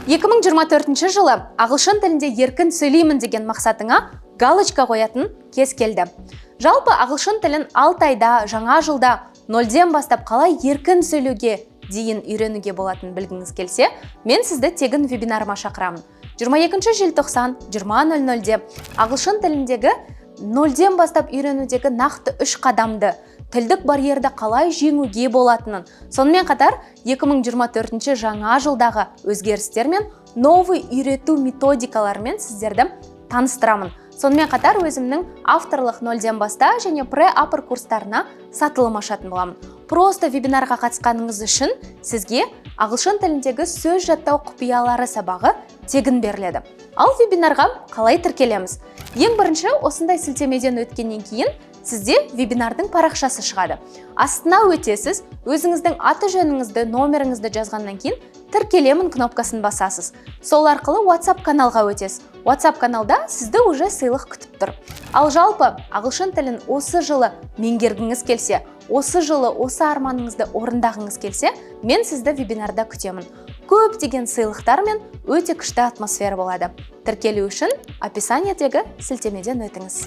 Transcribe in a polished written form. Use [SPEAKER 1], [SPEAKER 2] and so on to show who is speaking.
[SPEAKER 1] 2024 жылы ағылшын тілінде еркін сөйлеймін деген мақсатыңа галочка қоятын кез келді. Жалпы, ағылшын тілін 6 айда, жаңа жылда нөлден бастап қалай еркін сөйлеуге дейін үйренуге болатынын білгіңіз келсе, мен сізді тегін вебинарыма шақырамын. 22 желтоқсан 20.00-де ағылшын тіліндегі нөлден бастап үйренудегі нақты үш қадамды, тілдік барьерді қалай жеңуге болатынын, сонымен қатар 2024 жаңа жылдағы өзгерістер мен новый үйрету методикаларымен сіздерді таныстырамын. Сонымен қатар өзімнің авторлық «Нөлден баста» және pre-upper курстарына сатылым ашатын боламын. Просто вебинарға қатысқаныңыз үшін сізге ағылшын тіліндегі сөз жаттау құпиялары сабағы тегін беріледі. Ал вебинарға қалай тіркелеміз? Ең бірінші осындай сілтемеден өткеннен кейін сізде вебинардың парақшасы шығады. Астына өтесіз, өзіңіздің аты жөніңізді, номеріңізді жазғаннан кейін «Тіркелемін» кнопкасын басасыз. Сол арқылы WhatsApp каналға өтесіз. WhatsApp каналда сізді уже сыйлық күтіп тұр. Ал жалпы, ағылшын тілін осы жылы меңгергіңіз келсе, осы жылы осы арманыңызды орындағыңыз келсе, мен сізді вебинарда күтемін. Көптеген сыйлықтар мен өте күшті атмосфера болады. Тіркелу үшін описаниедегі сілтемеден өтіңіз.